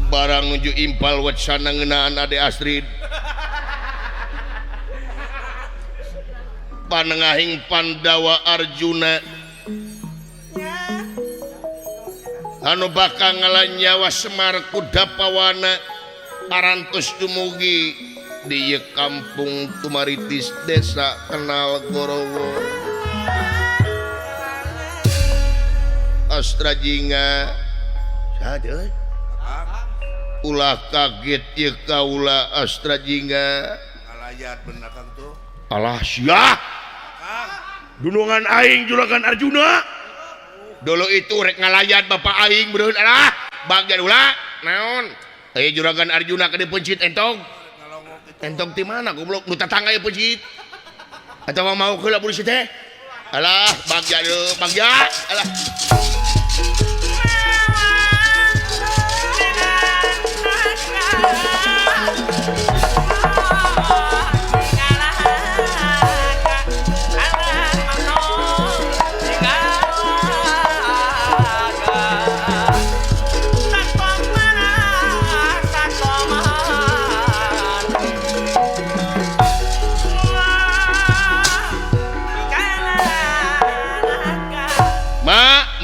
Barang nuju impal wacana ngeunaan Ade Astrid. Panengahing Pandawa Arjuna anu bakal ngalanyawa Semar Kudapawana parantos dumugi di ieu kampung Tumaritis Desa Kenal Gorowo. Astra Jingga saha euy? Ulah kaget ieu kaula Astra Jingga. Ngalayat bener Kang tuh. Alah sia. Dunungan aing Juragan Arjuna. Dulu itu rek ngalayat bapak aing beureun alah bagian ulah naon? Aya Juragan Arjuna ka dipencit entong. Entong ti mana goblok nu tatangga ieu pencit. Atawa mau heula polisi teh. Alah bagja deui bagja alah.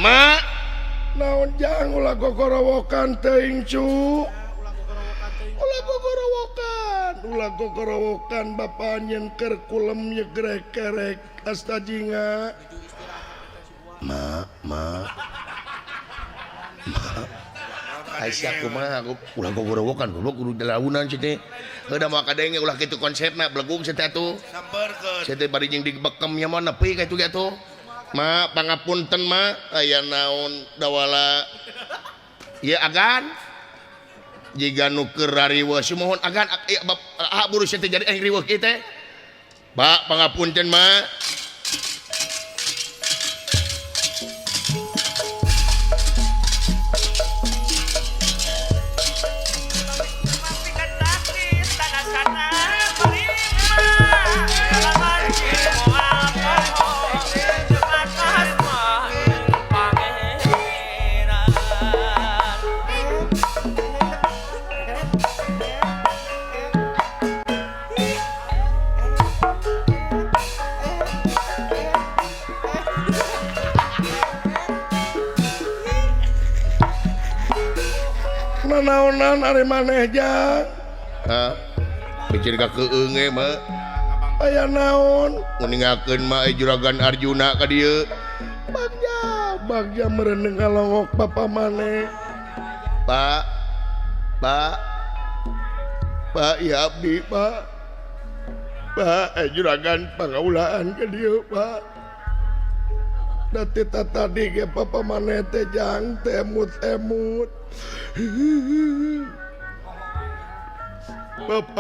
Ma, naon jang ulah gogorowokan teuing cu. Ulah gogorowokan, ulah gogorowokan bapa nyen keur kulem nyegrek-kerek Asta Jingga. Ma, ma. Ma. Aisyah kumaha ulah gogorowokan goblok kudu dalaunan sia teh. Heuh da moal kadenge ulah kitu konsepna belegung sia teh atuh. Samperkeun. Sia teh bari jeung dibekem nya mah nepi ka itu ge atuh. Ma, pangapunten ma, aya naon dawala. Ieu agan. Jiga nu keur rariweuh sumuhun agan ieu bab ah buru sia teh jadi aing riweuh kieu teh. Pak, pangapunten ma. Nanaonan ari maneh jang? Hah? Bicir ka keung ge mah. Aya naon? Nguningakeun mah Juragan Arjuna ka dieu. Bagja, bagja mereuneng kalongok bapa maneh. Pak. Pak. Pak, ya abdi, Pak. Pak, juragan pangaulaan ka dieu, Pak. Da ti tadi ge papa maneh teh jang teh emut-emut. Bapak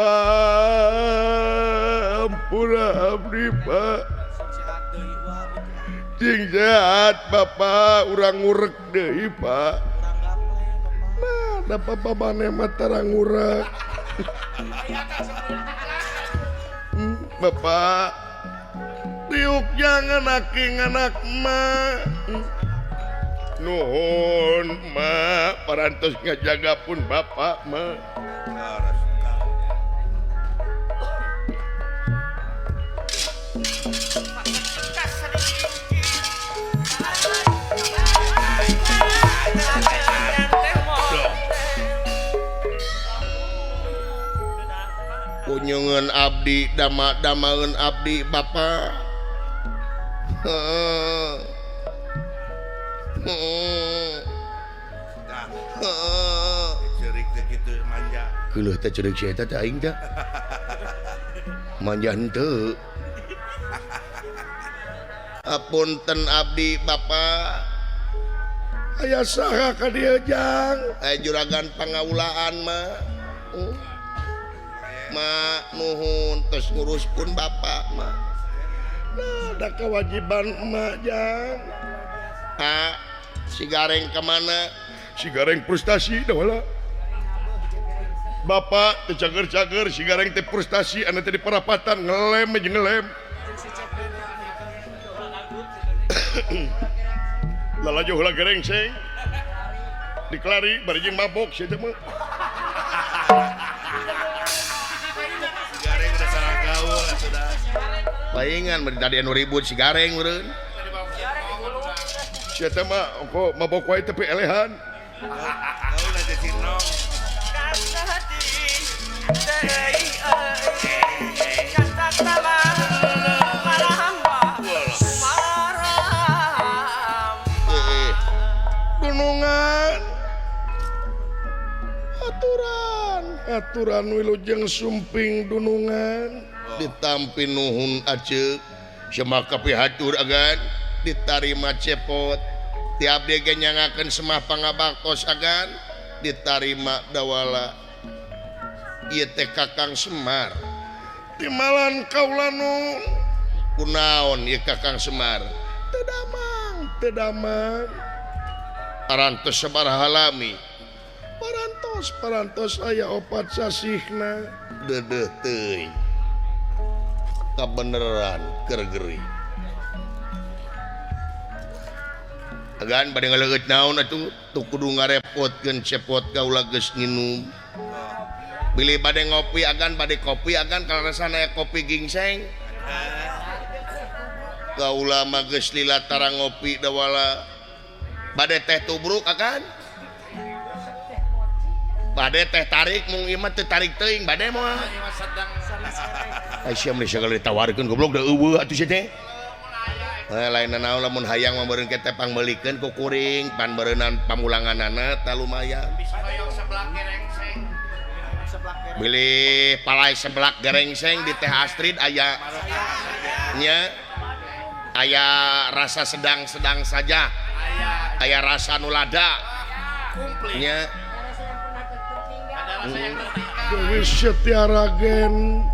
ampura abdi Pak. Cing sehat Bapak urang ngurek deui Pak. Nah, da papa maneh mah tara ngurek. Bapak diuk jangan aki nganak mah. Nuhun ma parantos ngajaga pun bapak ma. Kunyungan abdi dama-damaeun abdi bapak. Cerik teh kitu manja. Keuleuh teh cerik sia eta teh aing teh. Manja henteu. Apunten abdi bapak. Aya saha ka dieu jang? Aya juragan pangaulaan mah. Ma nuhun tos ngurus pun bapak mah. Nah, ada kewajiban emak jang. Ah, si Gareng kemana? Si Gareng frustasi dah wala. Bapak teu cager-cager si Gareng teh frustasi anu teh di parapatan ngelem aja ngelem. Lalajo heula gerengseng. Dikelari bari jeung mabok sia teh mah. Si Gareng udah salah gaul atuh dah. Paingan bari tadi anu ribut si Gareng meureun. Sia teh mah kok mabok wae tapi elehan. Gaul aja si Nong. Gunungan aturan aturan wilujeng sumping dunungan ditampi nuhun aceuk semah kapihatur agan ditarima cepot tiap dia nyangakeun semah pangabaktos agan ditarima dawala ieu teh Kakang Semar timalan kaula nu kunaon ieu Kakang Semar teu damang teu damang parantos sabaraha lami parantos parantos aya opat sasihna deudeuh teuing kabeneran keur gering agan bade ngaleueut naon atuh tuh kudu ngarepotkeun cepot kaula geus nginum bilih bade ngopi agan bade kopi agan kaleresan aya kopi gingseng kaula mah geus lila tara ngopi dawala bade teh tubruk agan bade teh tarik mung ieu mah teu tarik teuing bade moal ai sia mah sagala ditawarkeun goblok da eueuh atuh sia teh. Lain naon lamun hayang mah meureun ke teh pangmeulikeun ku kuring pan beureunan pamulanganana tah lumayan bilih palai seblak gerengseng di Teh Astrid aya nya aya rasa sedang-sedang saja aya rasa nu lada nya Dewi Setiaragen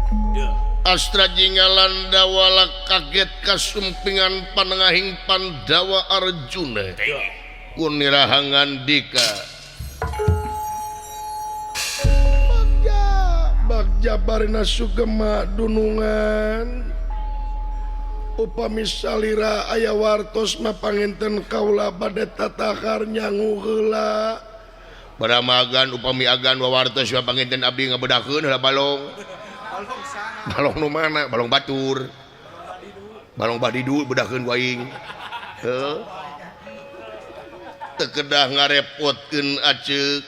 Astra jinggalan dawala kaget kasumpingan panengahing Pandawa Arjuna kunirahangan dika bagja bagja barina sugema dunungan upami salira aya wartos mah panginten kaula bade tatakar nyangu heula baramagan upami agan wawartos mah panginten abdi ngabedakeun heula balong balong nu mana balong batur balong badidul bedakeun ku aing heuh teu kedah ngarepotkeun aceuk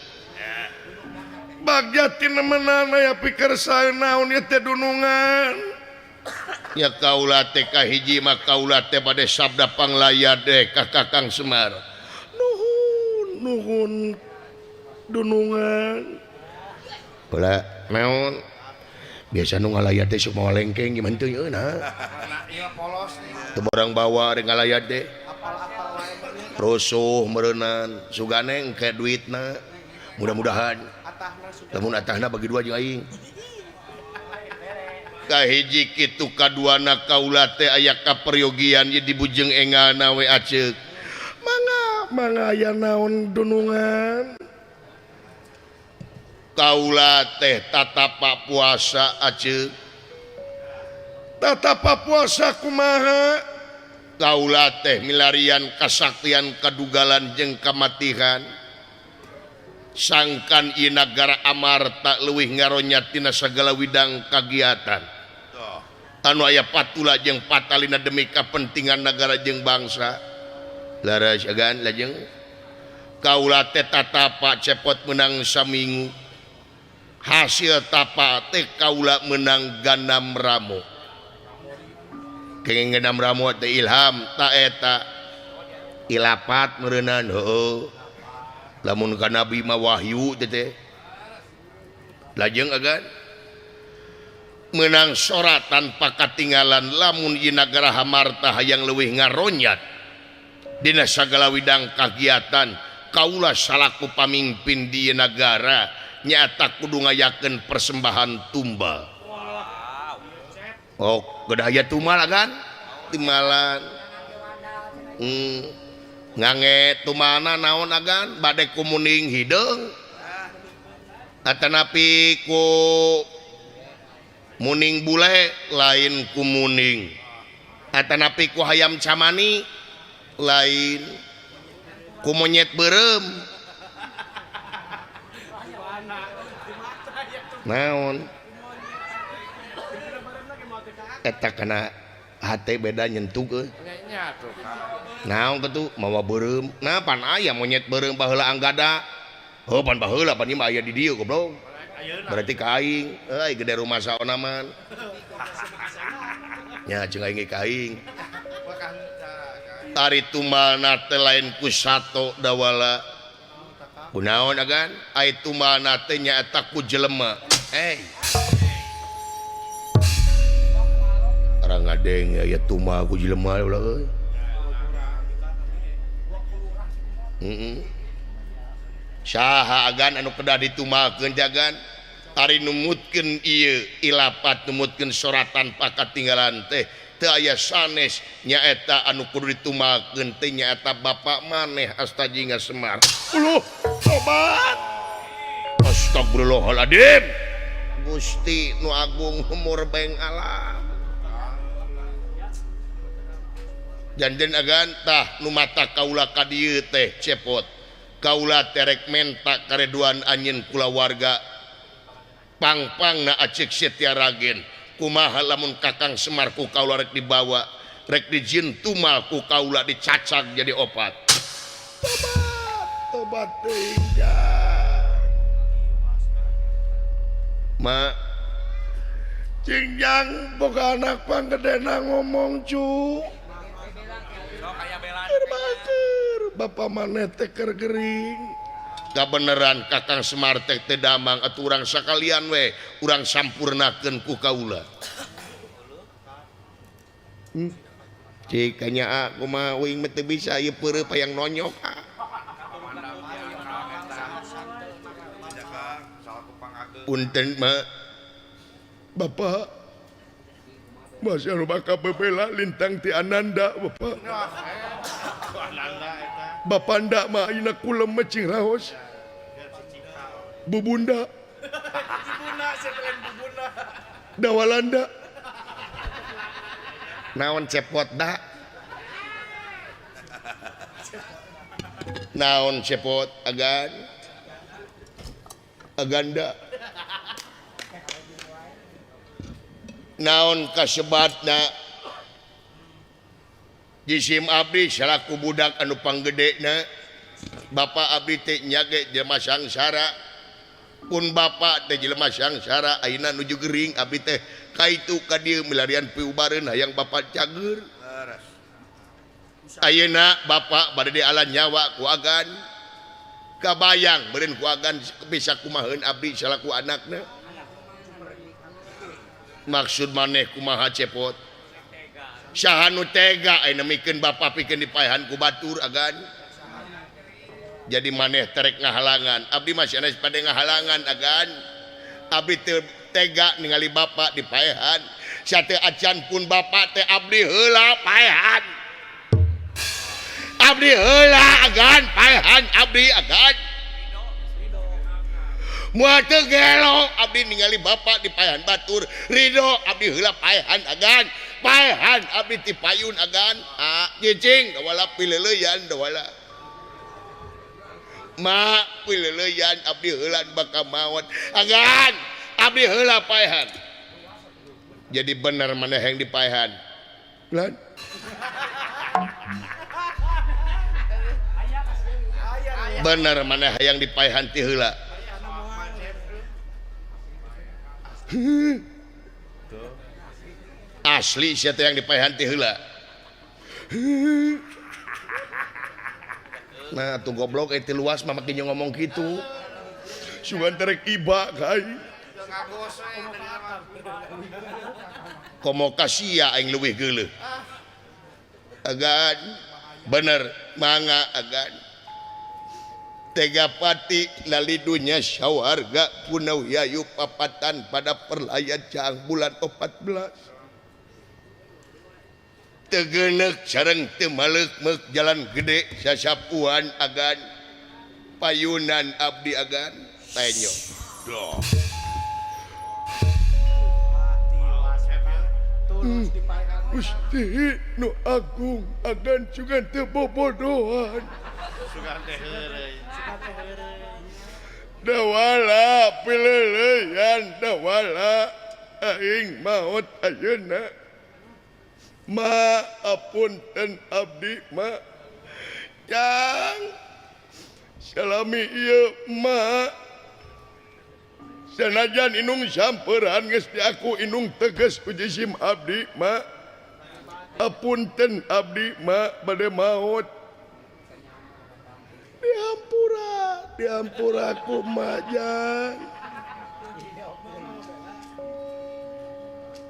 bagja tinemenan aya pikir sae naon ieu teh dunungan ya kaula teh kahiji mah kaula teh bade sabda panglayad deh ka Kakang Semar nuhun nuhun dunungan heula naon biasa nu ngalayat teh sok mawa lengkeng gimana teu yeuna teu barang bawa rek ngalayat teh rusuh meureunnan sugane engke duitna mudah-mudahan lamun atahna bagi dua jeung aing kahiji kitu kaduana kaula teh aya kaperyogian ye dibujeng engalna we aceuk mangga mangga aya naon dunungan kaula teh tatapa puasa aceuk tatapa puasa kumaha kaula teh milarian kasaktian kadugalan jeung kamatihan sangkan ieu nagara Amarta leuwih ngaronya tina sagala widang kagiatan anu aya patula jeung patalina demi kapentingan nagara jeung bangsa laras agan lajeng kaula teh tatapa cepot menang saminggu hasil tapa teh kaula menang ganam ramo kenging ganam ramo teh ilham ta eta ilapat meureunan heueuh lamun ka nabi mah wahyu teh teh lajeng agan menang sora tanpa katinggalan lamun ieu nagara Hamarta hayang leuwih ngaronyat dina sagala widang kagiatan kaula salaku pamimpin di nagara nyata kudu ngayakeun persembahan tumbal. Oh, gedah aya tumbal kan? Timbalan. Ngange tumana naon agan bade ku muning hideung. Atanapi ku muning bule lain ku muning. Atanapi ku hayam camani lain ku monyet beureum. Naon eta kana hate beda nyentuh euy. Naon kitu mawa beureum. Nah pan aya monyet beureum baheula anggada. Oh pan baheula pan ieu mah aya di dieu goblok. Berarti ka aing, euy gede rumah saona man. Nya jeung aing ge ka aing. Ari tumalna teh lain ku sato dawala. Kunaon agan? Ai tumalna teh nyaeta ku jelema. Orang ngadeng aya tumal ku jelema ulah euy. Heeh. Saha agan anu kedah ditumalkeun jagan? Ari numutkeun ieu ilapat numutkeun soratan pakatinggalan teh teu aya sanes nyaeta anu kudu ditumalkeun teh nyaeta bapak maneh Astajinga Semar. Uluh, tobat. Astagfirullahaladzim. Gusti nu agung humur beng alam. Janten agan tah nu mata kaula ka dieu teh cepot. Kaula terek menta kareduan anjeun kulawarga. Pangpangna acik Setia Ragen. Kumaha lamun Kakang Semar ku kaula rek dibawa, rek dijieun tumal ku kaula dicacag jadi opat. Tobat, tobat teuing jang. Ma Cingjang boga anak panggedena ngomong cu. Keur bapak maneh teh keur gering. Kabeneran Kakang Semar teh teu damang atuh urang sakalian we urang sampurnakeun ku kaula. Cik kanya kumaha uing mah teu bisa ieu peureup hayang nonyok. Punten mah Bapak masih loba kabebela lintang ti Ananda Bapak. Bapak ndak mah ayeuna kulem mah cing raos. Bubunda. Dawalanda. Naon cepot da? Naon cepot agan? Aganda. Naon kasebatna? Jisim abdi salaku budak anu panggedena. Bapak abdi teh nya ge jelema sangsara. Pun bapak teh jelema sangsara ayeuna nuju gering abdi teh kaitu ka dieu milarian piubareun hayang bapak cager. Ayeuna bapak bade dialan nyawa ku agan. Kabayang meureun ku agan bisa kumaheun abdi salaku anakna. Maksud maneh kumaha cepot? Saha nu tega ayeuna mikeun bapak pikeun dipaehan ku batur agan. Jadi maneh terek ngahalangan. Abdi mah sanes pada ngahalangan agan. Abdi teu tega ningali bapak dipaehan. Sate acan pun bapak teh abdi heula paehan. Abdi heula agan paehan abdi agan. Moal teu gelo abdi ningali bapak dipaehan batur. Ridho abdi heula paehan agan. Paehan abdi ti payun agan. Ah cicing dawala pileuleyan dawala. Ma pileuleyan abdi heula bakal maot agan. Abdi heula paehan. Jadi bener maneh yang dipaehan. Lan. Bener maneh hayang dipaehan ti heula. Asli sia teh yang dipaehan ti heula. Nah tuh goblok eta luas mah makin ngomong kitu. Sugan terek iba ka aing. Komo ka sia aing leuwih geuleuh. Agan bener mangga agan. Tegapati lalidunya sawarga punau yayu papatan pada perlayan caang bulan 14. Tegenek sareng teu maleuk-meuk jalan gede sasapuan agan payunan abdi agan tenyo. Gusti nu agung agan sugan teu bobodohan. Dawala pileuleyan. Agan dawala aing maot ayeuna ma apunten abdi ma jang salami ieu ma sanajan inung samperan geus diaku inung teges ku jisim abdi ma apunten abdi ma bade maot diampura diampura ku ma jang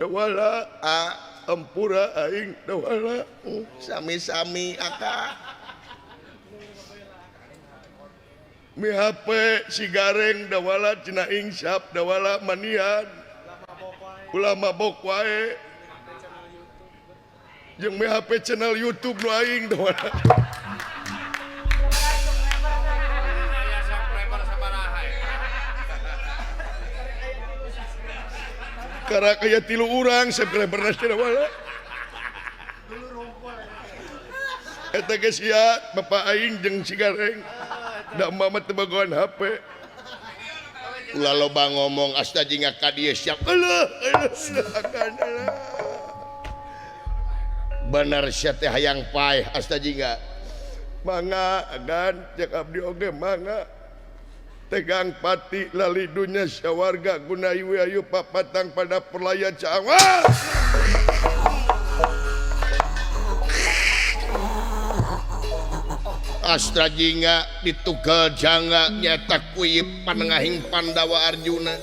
dawala a ampura aing dawala sami-sami aka mi HP si gareng dawala cina insap dawala manian ulah mabok wae jeung mi HP channel YouTube nu aing dawala kara kaya tilu urang subscriber teh dawala eta geus sia bapak aing jeung si gareng da mama teu bogohan HP ulah loba ngomong asta jingga ka dieu siap eueuh akan alah bener sia teh hayang paeh asta jingga mangga agan cek abdi oge mangga tegang pati lali dunya sawarga guna ieu ayu papatang pada perlaya caang Astra jingga ditugal jangga nyata kuyip panengahing Pandawa Arjuna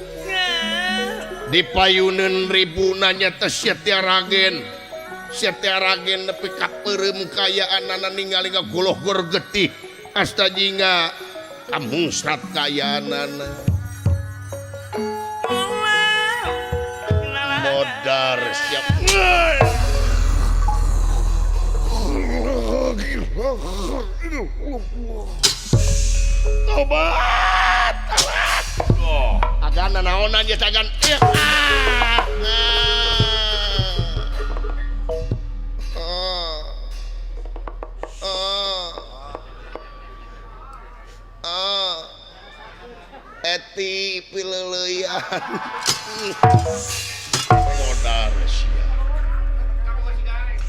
dipayuneun ribuna nyata Setia Ragen nepi ka peureum kayaanana ningali ngagoloh-gor getih Astra jingga kamungsrat kayaanana modar siap tobat tobat oh agan naonan geus agan eti pileuleyan modar sia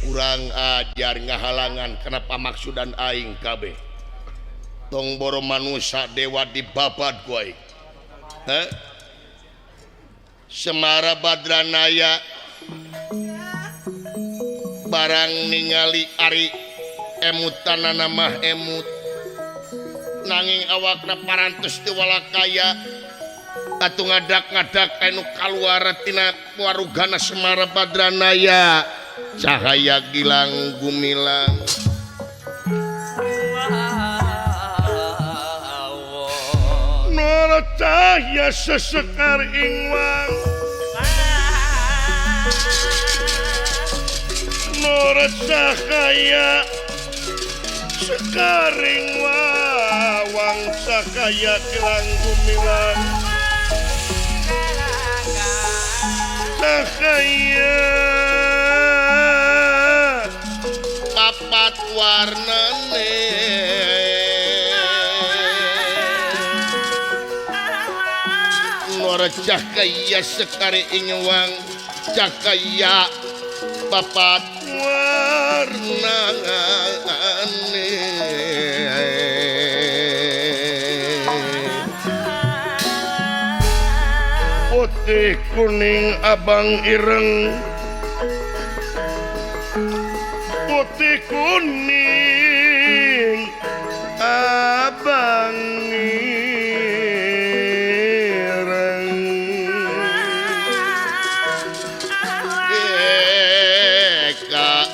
urang ajar ngahalangan kenapa maksudan aing kabeh tong boro manusa dewa dibabat ku aing heh Semara Badranaya barang ningali ari emutanana mah emut nanging awakna parantos teu walakaya atuh ngadak-ngadak anu kaluar tina warugana Semara Badranaya cahaya gilang gumilang nara cahaya sesekar ingwang nara cahaya sekaring wawang cahaya gilang gumilang cahaya papat warnane nora cahaya sekari ingwang cahaya papat warnane putih kuning abang ireng putih kuning abang ireng eka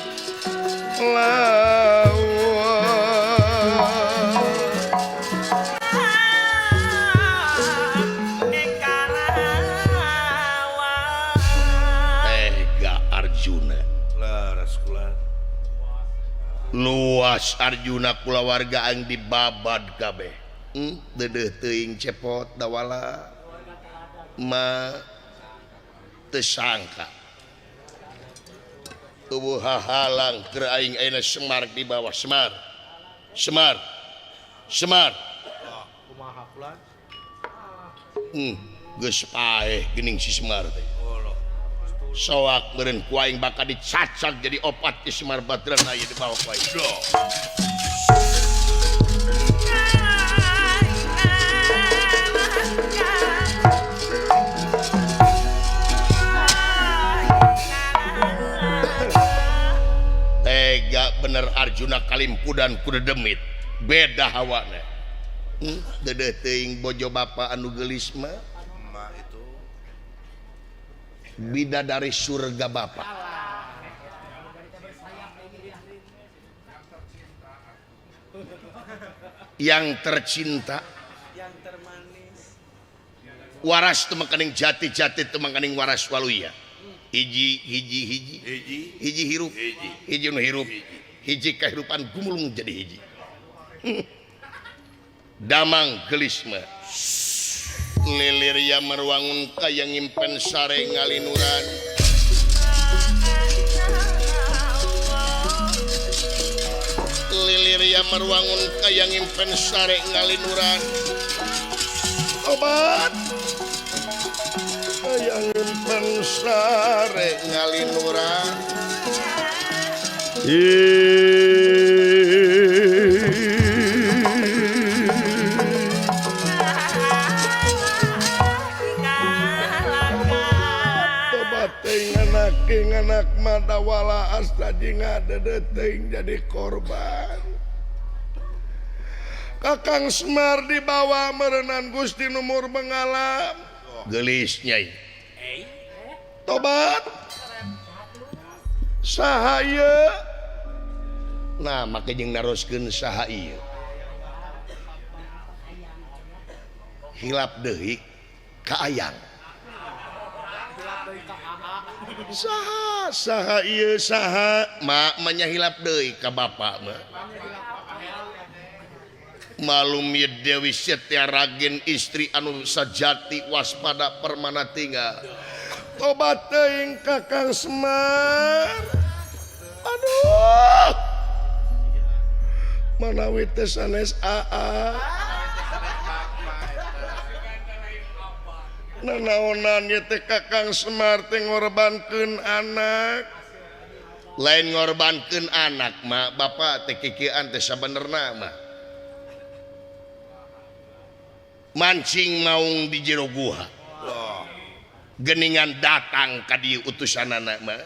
lawa tega Arjuna laras kula luas Arjuna kulawarga aing dibabad kabeh deudeuh teuing cepot dawala ma teu sangka tubuh hahalang keur aing ayeuna Semar di bawah Semar Semar Semar kumaha kula Geus paeh geuning si Semar teh. Soak meureun ku aing bakal dicacag jadi opat di Semar Badrana ieu dibawa ku aing. Tega bener Arjuna kalimpudan kuda demit beda hawana. Dedeh teuing bojo bapa anu geulis mah bidadari surga bapa. Yang tercinta, yang termanis. Waras teu makaning jati-jati teu makaning waras waluya. Hiji hiji hiji hiji hiji hirup hiji nu hirup hiji kahirupan gumulung jadi hiji. Damang geulis mah lilir ya merwangun kaya ngimpen sare ngalinuran. Lilir ya merwangun kaya ngimpen sare ngalinuran. Obat kaya ngimpen sare ngalinuran. Anak madawala asta jinga dedeteng jadi korban. Kakang Semar dibawa merenan Gusti Numur Bengalam. Geulis nyai. Tobat. Saha ieu? Nah, make jeung naroskeun saha ieu. Hilap deui ka ayang. Saha saha ieu saha ma manya hilap deui ka bapa mah. Malum ye Dewi Setia Ragen istri anu sajati waspada permana tinggal. Tobat teuing Kakang Semar. Aduh. Manawi teh sanes aa. Nanaonan ye teh Kakang Semar teh ngorbankeun anak. Lain ngorbankeun anak mah bapa teh kikieuan teh sabenerna mah. Mancing maung di jero guha. Geningan datang ka dieu utusanana mah.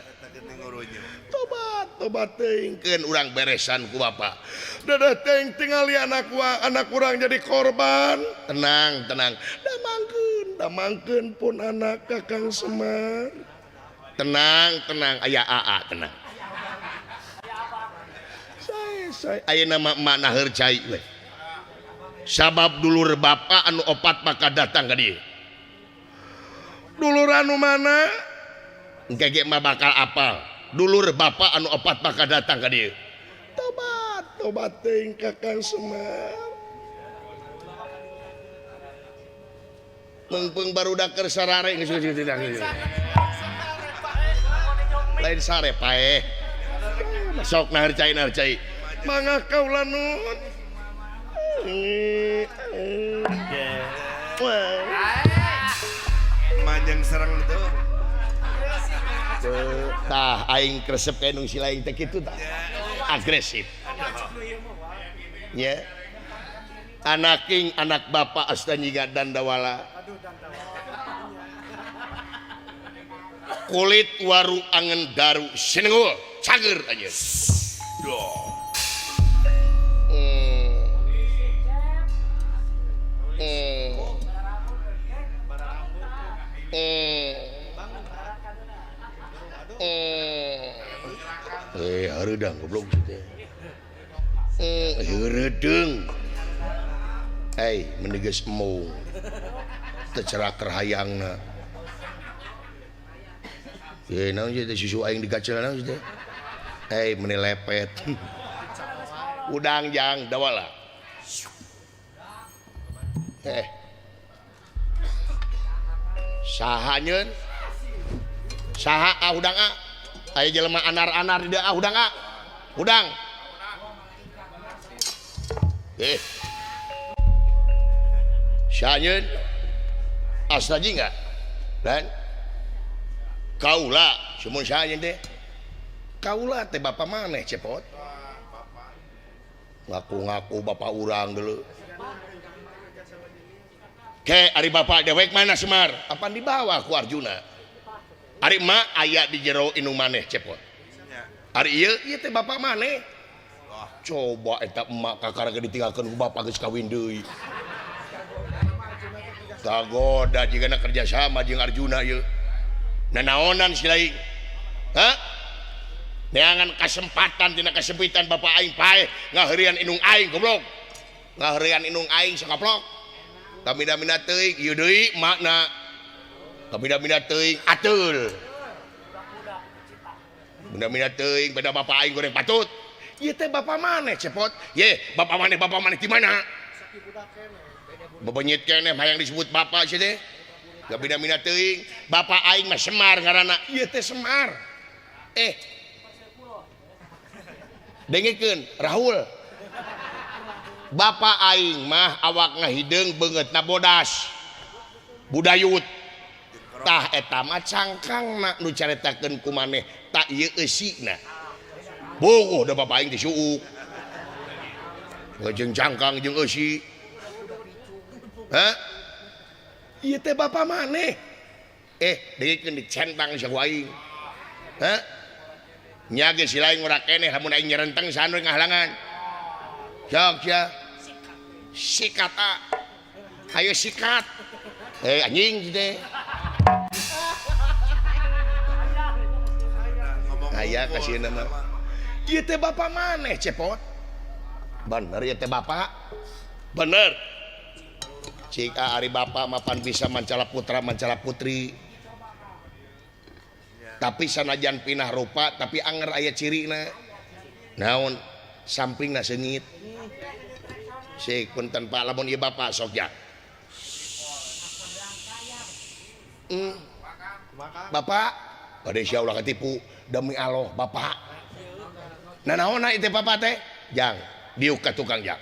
Tobat tobat teuing keun urang beresan ku bapa. Dadah teuing tingali anak anak urang jadi korban. Tenang tenang. Damangkeun damangkeun pun anak Kakang Semar. Tenang tenang aya aa tenang. Sae sae ayeuna mah emak naheur cai we. Sabab dulur bapa anu opat maka datang ka dieu. Dulur anu mana? Engke ge mah bakal apal. Dulur bapa anu opat maka datang ka dieu. Tobat tobat teuing Kakang Semar. Mengpeng barudak keur sarare geus geus. Lain sare paeh. Sok naheur cai naheur cai. Mangga kaula nun. Manjang serang itu. Tah aing kresep ka nu si lain teh kitu tah. Agresif. Nya. Anaking anak bapak asta nyiga dandawala. Kulit waru angen daru sinengul cager anjeun. Duh. Hareudang goblok teh. Heureudeng. Hei, meni geus embung. Teu cerak hayangna. Ye naon teh susu aing digacel naon teh. Hei, meni lepet. Udang jang dawala. Saha nyeun? Saha ah udang ah? Aya jelema anar-anar di ah udang ah. Udang. Saha nyeun? Asraji enggak? Dan kaula sumun saha teh? Kaula teh bapak maneh cepot. Ngaku-ngaku bapak urang dulu. Ke ari bapak dewek mana Semar? Apaan dibawa ku Arjuna? Ari emak aya di jero indung maneh cepot. Ari ieu ieu teh bapak maneh. Coba eta emak kakara ge ditinggalkeun ku bapak geus kawin deui. Kagoda jigana kerja sama jeung Arjuna ieu. Nanaonan si lain. Hah? Neangan kasempatan tina kesempitan bapak aing paeh ngaheureuyan indung aing goblok. Ngaheureuyan indung aing sakaplok. Kamida-mida teuing ieu deui makna. Kamida-mida teuing ateul. Mina-mina teuing beda bapak aing goreng patut. Ieu teh bapak maneh cepot. Ye, bapak maneh di mana? Bebenyit keneh hayang disebut bapak sih teh. Gak mina-mina teuing. Bapak aing mah Semar ngaranna. Ieu teh Semar. Eh. Dengekeun, Rahul. Bapak aing mah awak ngahideung beungeutna bodas. Budayut. Tah eta mah cangkangna nu caritakeun ku maneh tak ieu eusina. Bogoh da bapak aing teh suuk. Jeung cangkang jeung eusi. Hah? Ieu teh bapak maneh. Eh, dengekeun dicentang sia ku aing. Hah? Nya ge si lain ora keneh lamun aing nyerenteng saha nu ngahalangan. Sok sia. Sikat ah. Hayo sikat. Eh anjing teh. Aya kasih nama. Ieu teh bapak maneh cepot. Bener ieu teh bapak. Bener. Cik ari bapak mapan bisa mancala putra mancala putri. Tapi sanajan pinah rupa tapi anger aya cirina. Naon sampingna seungit. Sik punten Pak lamun ieu bapak sok ja. Bapak bade sia ulah katipu demi Allah bapak. Nanaonna ieu teh bapak teh? Jang, diuk ka tukang jang.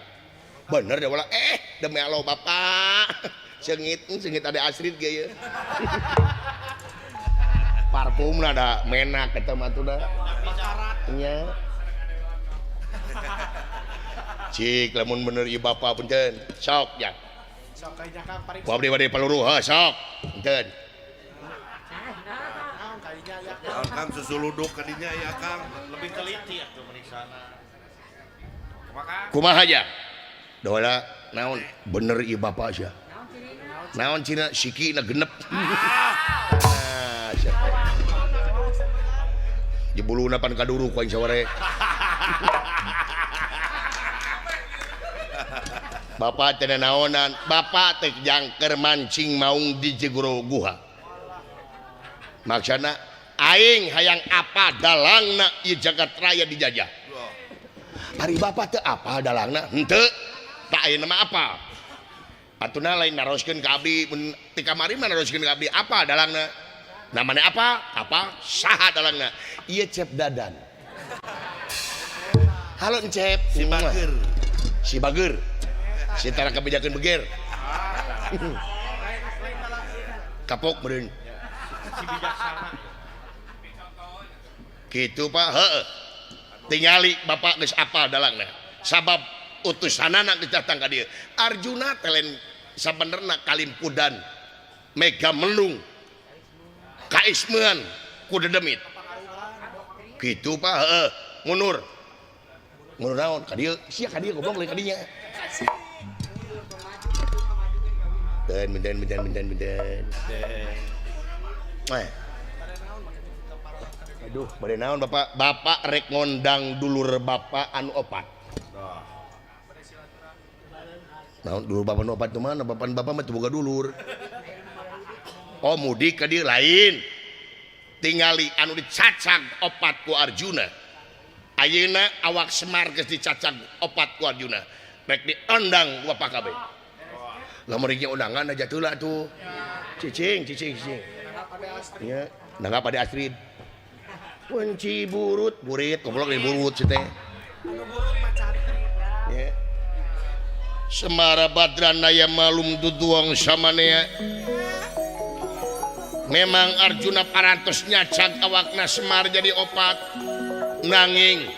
Bener da ulah eh demi Allah bapak. Seungit, seungit ada Astrid ge ieu. Parfumna da menak eta mah tuh da. Nya. Cik lamun bener ieu bapak punten. Sok jang. Sok kayaknya Kang pariksa. Ku abdi bade paluruh heuh sok. Punten. Naon Kang susuluduk ka dinya ya Kang. Lebih teliti atuh meriksana. Kumaha? Kumaha ja? Dola naon bener ieu bapak sia. Naon cina sikina genep. Nah, sia. Jebuluna pan kaduru ku aing saware. Bapak teh naonan, bapak teh jangker mancing maung di jero guha. Maksana aing hayang apa dalangna ieu jagat raya dijajah. Ari bapak teh apa dalangna? Henteu. Tak aya nama apa? Atuna lain naroskeun ka abdi mun ti kamari mah naroskeun ka abdi apa dalangna? Namanya apa? Apa? Saha dalangna? Ieu Cep Dadan. Halo Encep, Si Bager. Si Bager. Si tara kebijakan beger. Kapok meureun. Si bijaksana. Kitu Pak, heueuh. Tingali bapak geus apal dalangna. Sabab utusanana geus datang ka dieu. Arjuna teh lain sabenerna kalimpudan mega melung kaismean ku dedemit. Kitu Pak, heueuh, mundur. Mundur naon ka dieu? Sia ka dieu goblok lain ka dinya. Ben ben ben ben ben. Eh. Aduh, bade naon Bapak? Bapak rek ngondang dulur bapak anu opat. Naon dulur bapak anu opat teh mana? Bapak bapak mah teu boga dulur. Oh, mudik ka dieu lain. Tingali anu dicacag opat ku Arjuna. Ayeuna awak Semar geus dicacag opat ku Arjuna. Rek diondang ku bapak kabeh. Lamun rek undangan aja teu lah tuh. Cicing, cicing, cicing. Nya, nanggap pada Astrid. Kunci burut, burit, goblok di burut si teh. Anu burut mah catri. Ya. Semara Badranaya malum duduang samanea. Memang Arjuna parantos nyacag awakna Semar jadi opat. Nanging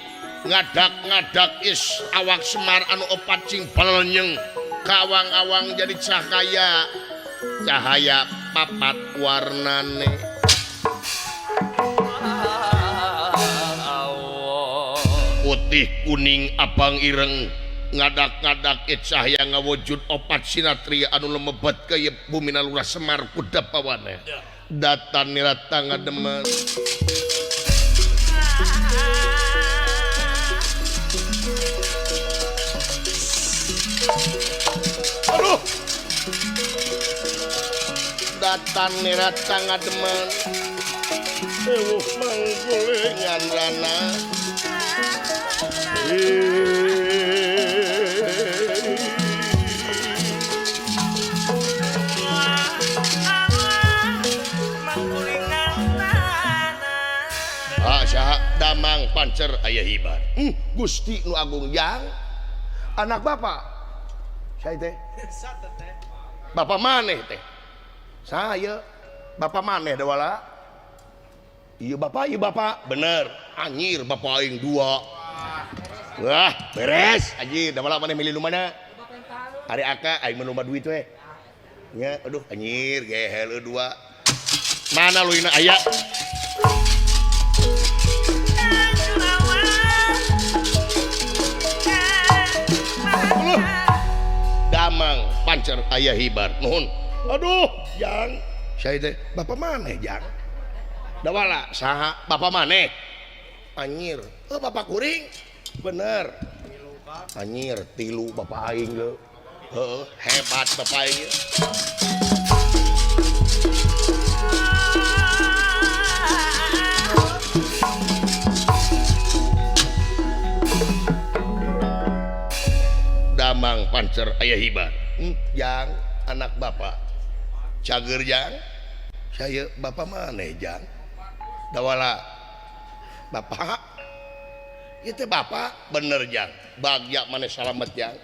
ngadak-ngadak is awak Semar anu opat cing pelenyeng kawang-awang jadi cahaya. Cahaya papat warnane. Putih, kuning, abang, ireng. Ngadak-ngadak cahaya ngawujud opat sinatria anu lemebet ka bumi Lurah Semar kuda pawana. Datan nirata ngademen. Aduh. Datan nirata ngademen. Ewuh manggulingan rana. Damang Pancer aya hibar. Gusti nu Agung Jang anak bapak saya teh. Bapak maneh teh. Saya bapak maneh dewala. Iya bapak bener. Anjir bapak aing dua. Wah, beres anjir dewala maneh milih nu mana? Ari aka aing mun loba duit we. Nya aduh anjir gehel dua. Mana luina aya? Damang Pancer ayah hibar nuhun. Aduh jang saya teh bapak maneh jang dawala saha bapak maneh anjir bapak kuring bener anjir tilu bapak aing leuh heuh hebat bapak aing. Damang Pancer ayah hibar. Jang anak bapak cager jang saya bapak maneh jang dawala bapak itu bapak bener jang bagja maneh salamet jang.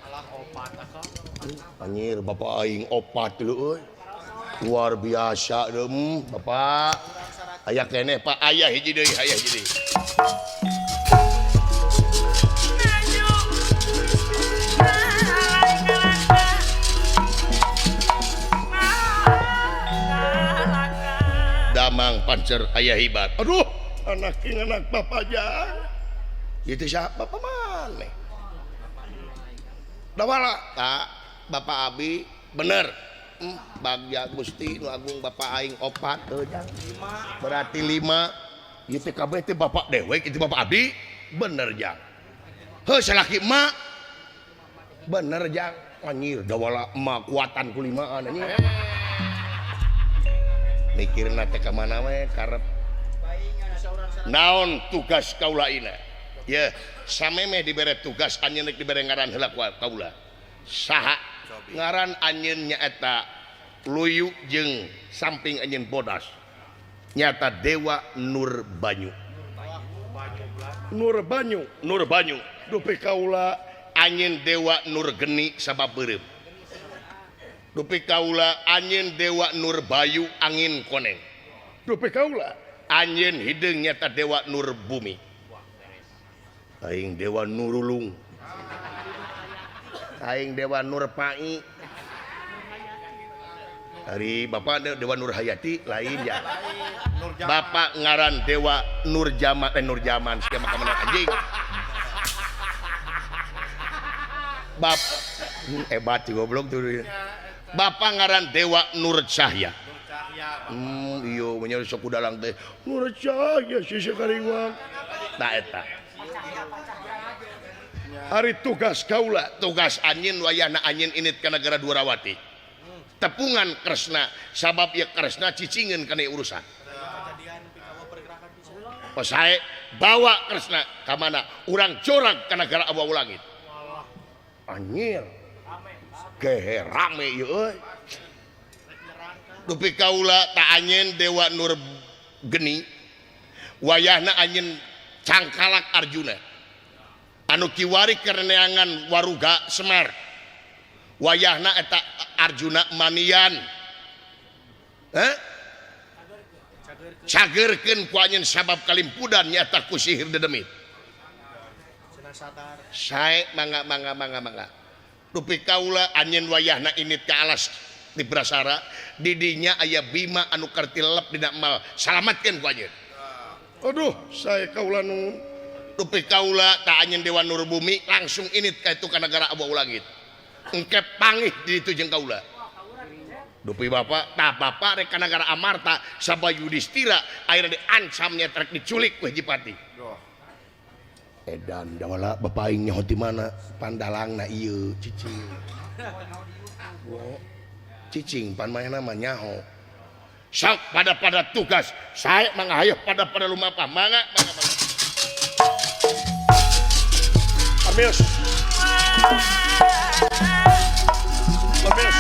Anjir bapak aing opat leuh euy luar biasa deum bapak aya keneh pak aya hiji deui aya hiji deui. Damang Pancer ayah hibar. Aduh, anak anak bapak jang. Itu siapa bapak maneh? Dawala, tak bapak abi bener. Bagja Gusti nu Agung bapak aing opat heuh jang. Berarti 5. Ieu teh kabeh teh bapak dewek itu bapak abi bener jang. Heuh salaki emak bener jang. Anjir dawala emak kuatan ku limaan anjir. Mikirna teh ka mana we karep naon tugas kaula ina ye samemeh dibere tugas anjeun rek dibere ngaran heula kaula saha ngaran anjeun nyaeta Luyu jeung samping anjeun bodas nyata Dewa Nur Banyu. Nur Banyu Nur Banyu dupi kaula anjeun Dewa Nur Geni sabab beureum. Dupi kaula anjeun Dewa Nur Bayu angin koneng. Dupi kaula anjeun hideung nyata Dewa Nur Bumi. Aing Dewa Nurulung. Aing Dewa Nur Pai. Ari bapak Dewa Nur Hayati lain ya. Bapak ngaran Dewa Nur Jaman Nur Jaman sia maka mana anjing. Bap hebat goblok tuh. Bapak ngaran Dewa Nur Cahya. Iya menyeru sok dalang teh Nur Cahya sisi karingwang. Ta eta. Ari tugas kaula, tugas anjeun wayahna anjeun init ka negara Dwarawati. Tepungan Kresna sabab ieu Kresna cicingeun kana urusan. Posae bawa Kresna ka mana? Urang jorag ka negara Awu Langit. Anjir. Gehe rame ieu euy. Dupi kaula ta anjeun Dewa Nur Geni wayahna anjeun cangkalak Arjuna anu kiwari kereneangan waruga Semar wayahna eta Arjuna manian. Hah? Cagerkeun ku anjeun sabab kalimpudan nyata ku sihir dedemit. Sae mangga mangga mangga mangga. Dupi kaula anjeun wayahna init ka alas di Brasara, didinya aya Bima anu karti lelep dina emal. Salamatkeun ku anjeun. Aduh, sae kaula nuhun. Dupi kaula ta anjeun Dewa Nur Bumi langsung init ka itu ka nagara Abu Langit. Engke pangih di ditu jeung kaula. Dupi bapak, tah bapak rek ka nagara Amarta sabab Yudhistira akhirna diancamnya trek diculik ku Hiji Pati. Edan dawala bapak aing nyaho di mana pandalangna ieu cicing. Cicing pan manehna mah nyaho. Sok pada-pada tugas, sae mangga pada-pada lumapah mangga mangga mangga. Amios. Amios.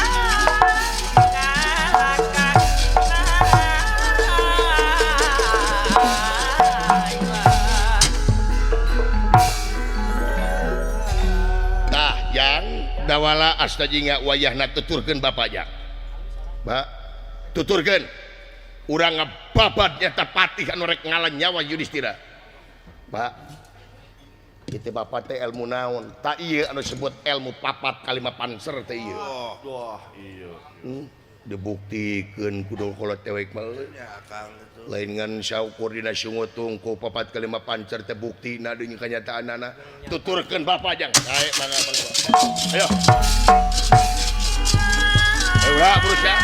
Tah jang dawala asta jingga wayahna tuturkeun bapak jang. Ba tuturkeun urang ngababat nyata patih anu rek ngalan nyawa Yudhistira. Pak kitu bapak teh ilmu naon? Ta ieu anu disebut ilmu papat kalima panser teh ieu. Wah, iya. Dibuktikeun kudu kolot tewek mah. Ya, Kang itu. Lain ngan saukur dina sungutung ku papat kalima pancer teh buktina deui kanyataanana. Tuturkeun bapak jang. Sae mangga mangga. Ayo. Ayo ulah burus ya.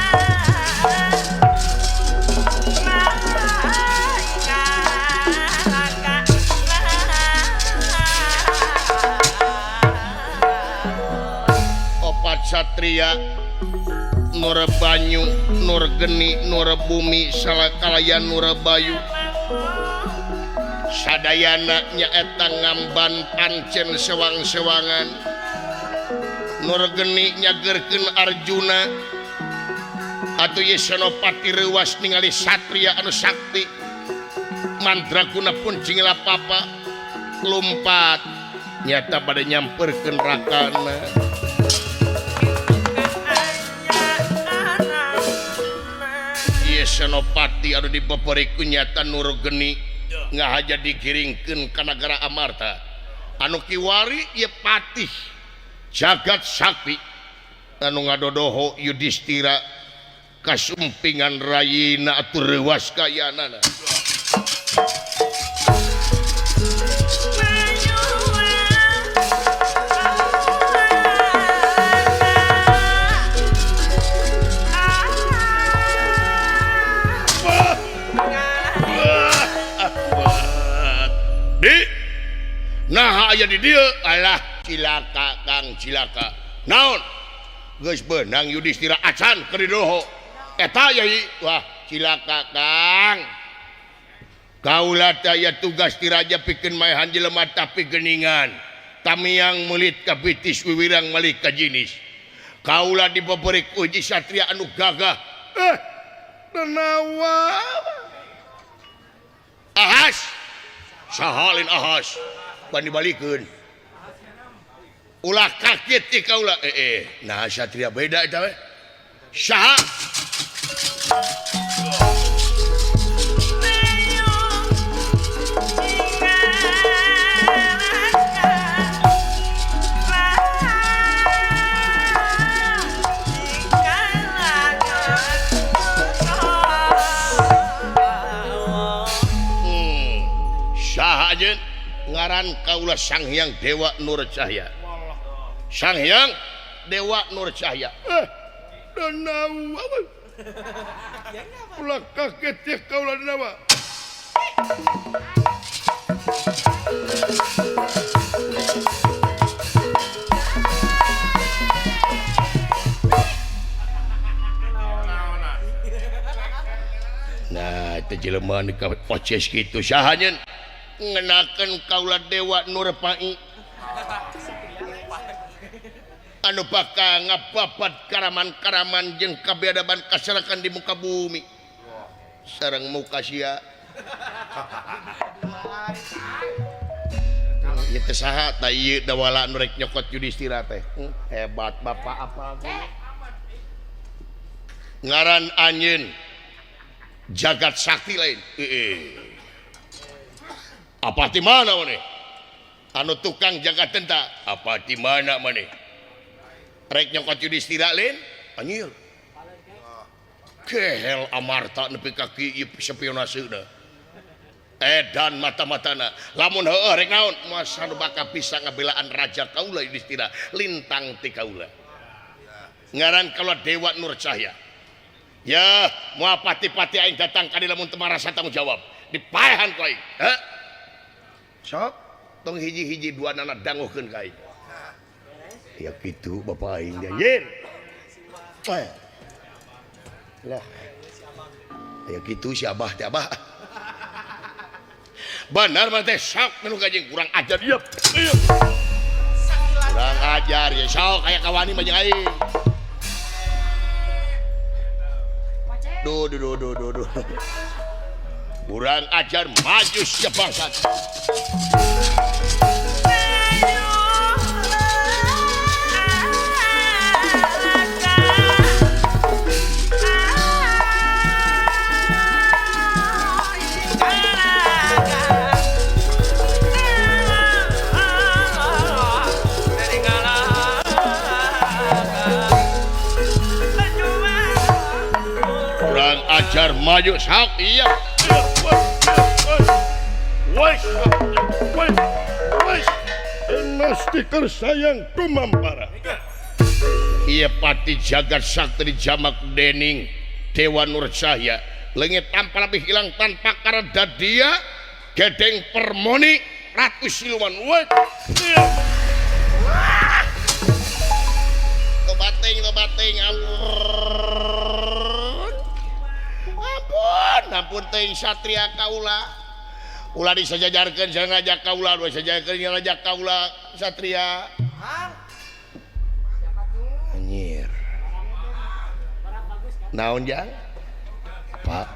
Opat satria Nur Banyu, Nur Geni, Nur Bumi, Salakalayan Nur Bayu. Sadayana nyaeta ngamban pancen sewang-sewangan. Nur Geni nyagerkeun Arjuna. Atuh ye Senopati reuwas ningali satria anu sakti. Mandraguna pun cingila papa lumpat nyata bade nyamperkeun rakana. Senopati anu dipeperi ku nyata Nur Geni ngahaja digiringkeun ka nagara Amarta anu kiwari ieu patih jagat sakti anu ngadodoho Yudhistira kasumpingan rayina atuh reuwas kayanana. Nah aya di dieu alah cilaka Kang cilaka. Naon? Geus beunang Yudhistira acan keur didoho. Eta yai wah cilaka Kang. Kaula teh aya tugas ti raja pikeun maehan jelema tapi geuningan. Tamiang meulit ka bitis wiwirang malik ka jinis. Kaula dibeberi ku hiji satria anu gagah. Denawa. Ahas. Saha lain ahas. Pan dibalikeun. Ulah kaget ti kaula. Nah satria beda eta we. Saha? Saha jeung ngaran kaula Sang Hyang Dewa Nur Cahya. Sang Hyang Dewa Nur Cahya. Denawa. Ulah kaget ya kaula denawa. Nah, itu jelema nu ka oces kitu saha nyeun? Ngenakeun kaula Dewa Nur Pai anu bakal ngababat karaman-karaman jeung kabiadaban kasarakan di muka bumi sareng muka sia ieu teh saha tah ieu dawala nu rek nyokot Yudhistira teh. Hebat bapak apa ngaran anjeun Jagat sakti lain. Apa di mana maneh? Anu tukang jaga tenta apa di mana maneh? Rek nyokot Yudhistira lain? Anjir. Kehel amarta nepi ka kieu spionaseuna. Edan mata-matana. Lamun heueuh rek naon? Masa nu bakal bisa ngabelaan raja kaula Yudhistira lintang ti kaula. Ngaran kaula Dewa Nur Cahya. Ya, moal pati-pati aing datang ka dieu lamun teu marasa tanggung jawab. Dipaehan ku aing. Heuh. Sok tong hiji-hiji dua nana danguhkeun ka aing. Ya kitu bapak aing nya. Yen. Lah. Ya kitu si abah teh abah. Benar mah teh sok nu kajeng kurang ajar ieu. Kurang ajar ya sok aya kawani mah jeung aing. Duh duh duh duh duh. Kurang ajar maju sia bangsat. Ajar maju sok iya. Wes wes Stiker sayang tumampara. Iya pati jagat sakti jamak dening Dewa Nur Cahya lengit tanpa lebih hilang tanpa karena dia gedeng permoni ratu siluman. Wes tobating ampun ampun ampun teuing satria kaula ulah disajajarkeun jangan ngajak kaula dua sajajarkeun ngajak kaula satria. Anjir. Naon jang? Pak.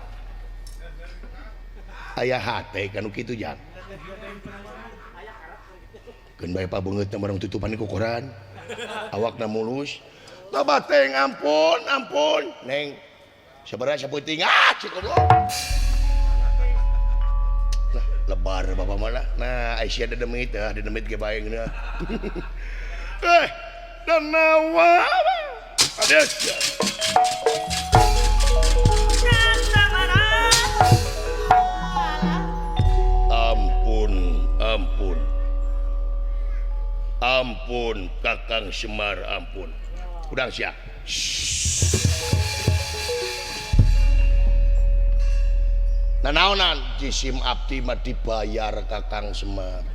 Aya hate kanu kitu jang. Keun bae pabeungeutna barang tutupan ku koran. Awakna mulus. Loba teuing ampun ampun. Neng. Sabaraha saputing ah cik goblok. Lebar bapak mana? Nah, Aisyah dedemit ah, dedemit ge bae geuna. Dan nawa. Ades. Ampun, ampun. Ampun Kakang Semar, ampun. Udang sia. Nanaonan jisim abdi mah dibayar Kakang Semar.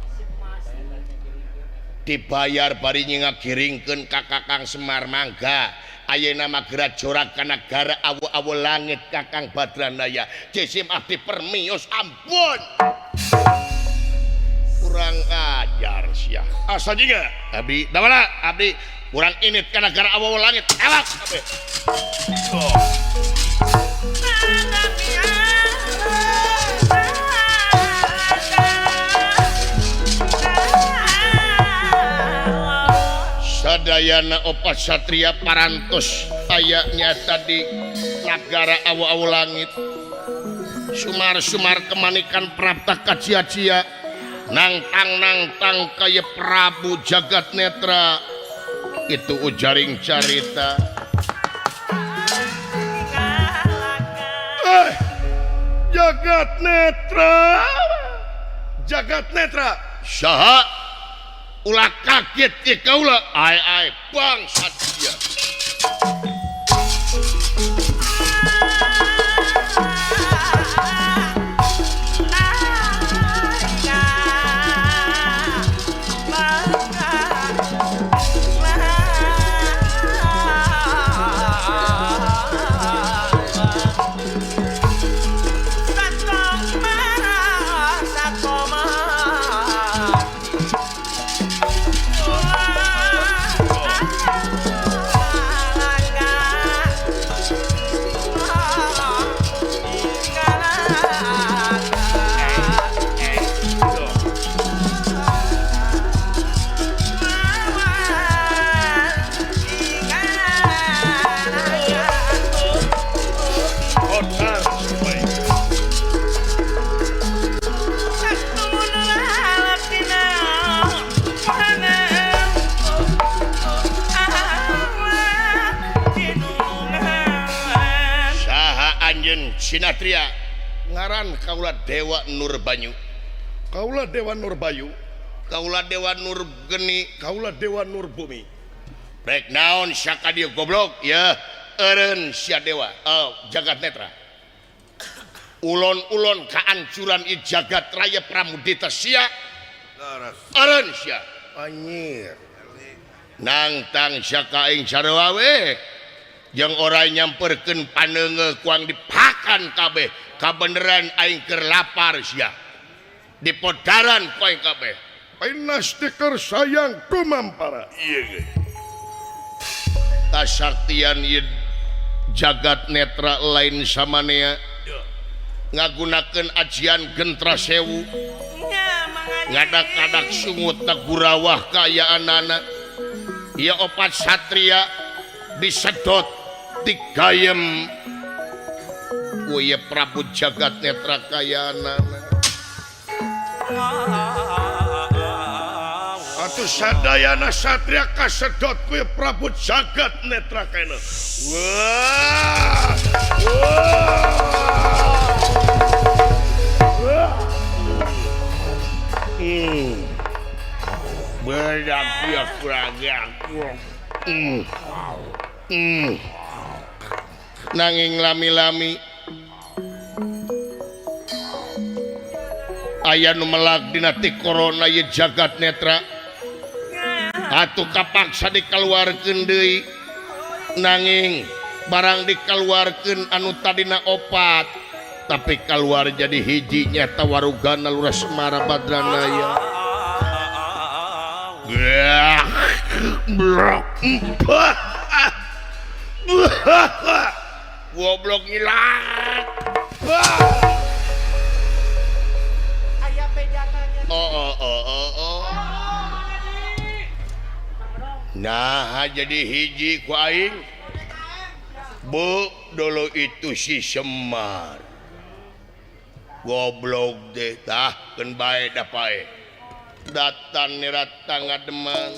Dibayar bari ngagiringkeun ka Kakang Semar mangga. Ayeuna mah geura jorak ka nagara awu-awu langit Kakang Badranaya. Jisim abdi permios ampun. Kurang ajar sia. Asa jiga abdi damana abdi kurang init ka nagara awu-awu langit. Awak kabeh. Oh. Sadayana opat satria parantos aya nyata di nagara awu-awu langit. Sumar-sumar kemanikan prapta kacia-cia nangtang-nangtang kaya Prabu Jagat Netra. Itu ujaring carita. Jagat Netra. Jagat Netra. Saha? Ulah kaget ke kaula ai ai bangsat dia. Anjeun Sinatria ngaran kaula Dewa Nur Banyu. Kaula Dewa Nurbayu. Kaula Dewa Nur Geni. Kaula Dewa Nur Bumi. Rek naon sia ka dieu goblok? Yeuh, eureun sia Dewa. Oh, Jagat Netra. Ulon-ulon kaancuran ieu jagat raya Pramudita sia. Eureun sia. Anjir. Nangtang sia ka aing sarua we. Jeung ora nyamperkeun paneungeuh kuang dipakan kabeh. Kabeneran aing keur lapar sia. Dipodaran ku aing kabeh. Aing sayang kumampara. Ieu ge. Kasaktian ieu Jagat Netra lain samanea. Ngagunakeun ajian Gentra Sewu. Ngadak-ngadak sungut na gurawah kaayaanana. Ieu opat satria disedot digayem ku ieu Prabu Jagat Netra kaayaanana. Atuh sadayana satria kasedot ku Prabu Jagat Netra kaena. Wah. Wah. Bedak ya kurang. Nanging lami-lami aya nu melak dina ti corona ieu Jagat Netra. Atuh kapaksa dikaluarkeun deui. Nanging barang dikaluarkeun anu tadina opat tapi kaluar jadi hiji nyata warugana Lurah Semara Badranaya. Goblok ngilang. Oh. Nah, jadi hiji ku aing. Bu, dulu itu si Semar. Goblok deh, tah keun bae da pae. Datan nirata ngademan.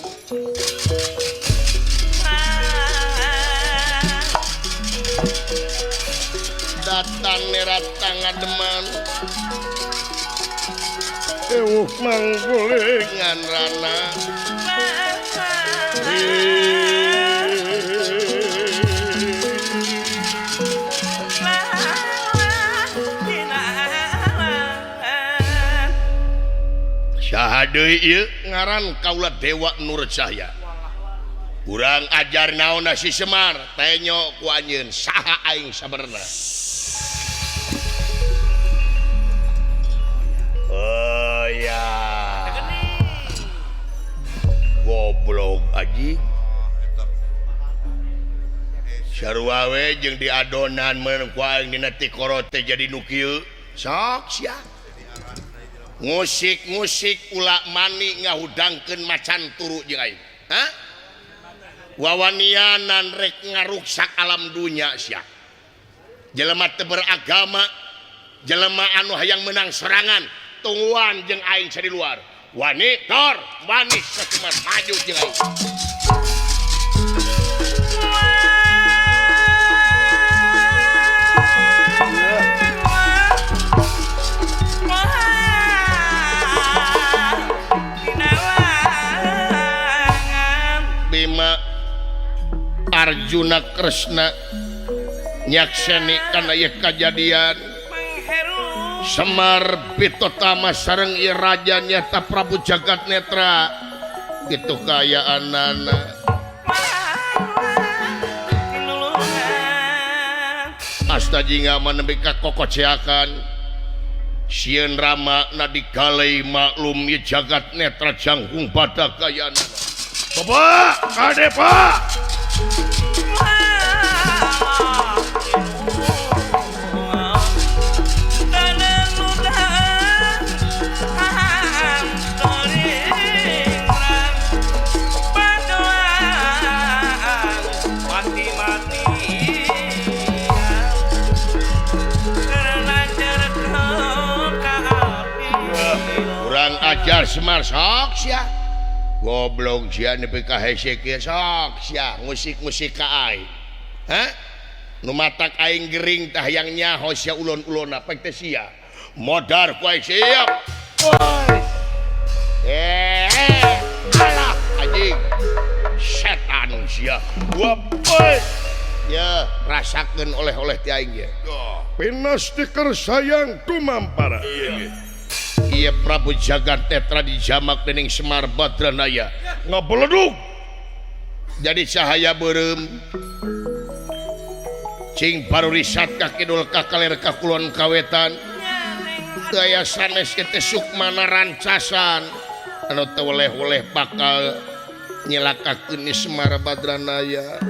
Datan nirata ngademan. Ewuh manggulingan rana. Saha deui ieu ngaran kaula Dewa Nur Cahya. Kurang ajar naonna si Semar, tenyo ku anjeun saha aing sabenerna. Oh ya. Goblok anjing. Sarua we jeung diadonan meun ku aing dina tikoro teh jadi nu kieu. Sok sia. Ngusik-ngusik ulah mani ngahudangkeun macan turu jeung aing. Hah? Wawanianan rek ngaruksak alam dunya sia. Jelema teu beragama, jelema anu hayang menang serangan, tungguan jeung aing di luar. Wani tor, wani sakumaha maju jeung aing. Bima Arjuna Kresna nyakseni kana ieu kajadian. Semar Pitotama sareng ieu raja nyata Prabu Jagat Netra kitu kaayaanana. Asta jingga mah nepi ka kokoceakan sieun Rama na digalei maklum ieu Jagat Netra jangkung pada kaayaanana. Bapak, kade Pak. Kurang ajar Semar sok sia. Goblok sia nepi ka hese kieu sok sia ngusik-ngusik ka aing. Hah? Nu matak aing gering tah hayang nyaho sia ulon-ulonna pek teh sia. Modar ku aing siap. Woi. Alah anjing. Setan sia. Woi. Ya, rasakeun oleh-oleh ti aing ye. Pinastiker sayang tumampara. Iya Prabu Jagat Tetra dijamak dening Semar Badranaya. Ngabeledug. Jadi cahaya beureum. Cing baru risat ka kidul ka kaler ka kulon kawetan. Daya sanes teh sukmana rancasan. Anu teu weleh-weleh bakal nyelakakeun Semar Badranaya.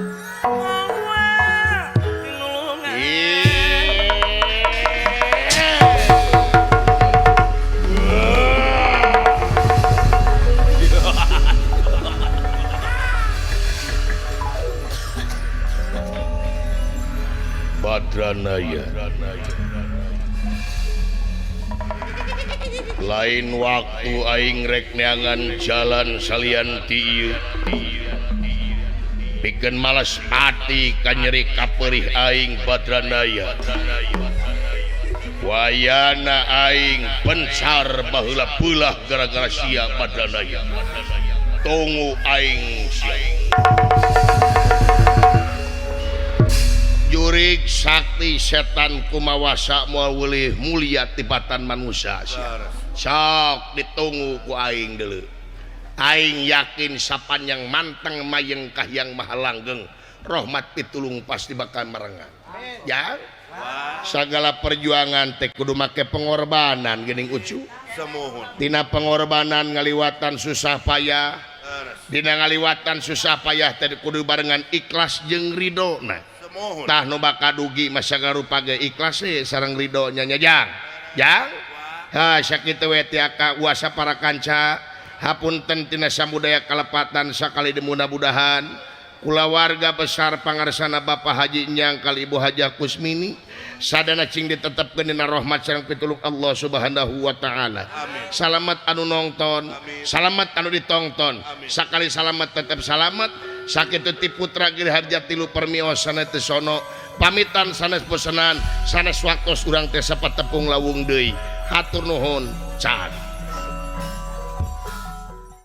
Badranaya lain waktu aing rek neangan jalan salian ti ieu pikeun malas ati ka nyeri kaperih aing Badranaya wayana aing pencar baheula beulah gara-gara sia Badranaya tunggu aing sia. Jurig sakti setan kumawasa moal weulih mulia tibatan manusia sia. Sok ditunggu ku aing deuleu. Aing yakin sapanjang manteng mayeng kahiyang maha langgeng rahmat pitulung pasti bakal merengan. Ya. Sagala perjuangan teh kudu make pengorbanan geuning ucu. Tina pengorbanan ngaliwatan susah payah. Dina ngaliwatan susah payah teh kudu barengan ikhlas jeung ridona. Tah nu bakal dugi masa garupa ge ikhlas sareng ridho nya nya jang. Jang. Ha sakitu we tiaka uasa para kanca hapunten tina samudaya kalepatan sakali dimudah-mudahan kulawarga besar pangarsana Bapak Haji Nyang kali Ibu Hajah Kusmini sadana cing ditetepkeun dina rahmat sareng pitulung Allah Subhanahu wa taala. Salamat anu nongton, salamat anu ditongton. Sakali salamat tetep salamat. Sakitu ti putra Giri Harja tilu permios sanes teu sono pamitan sanes bosenan sanes waktos urang teh sapatepung lawung deui. Hatur nuhun. Can.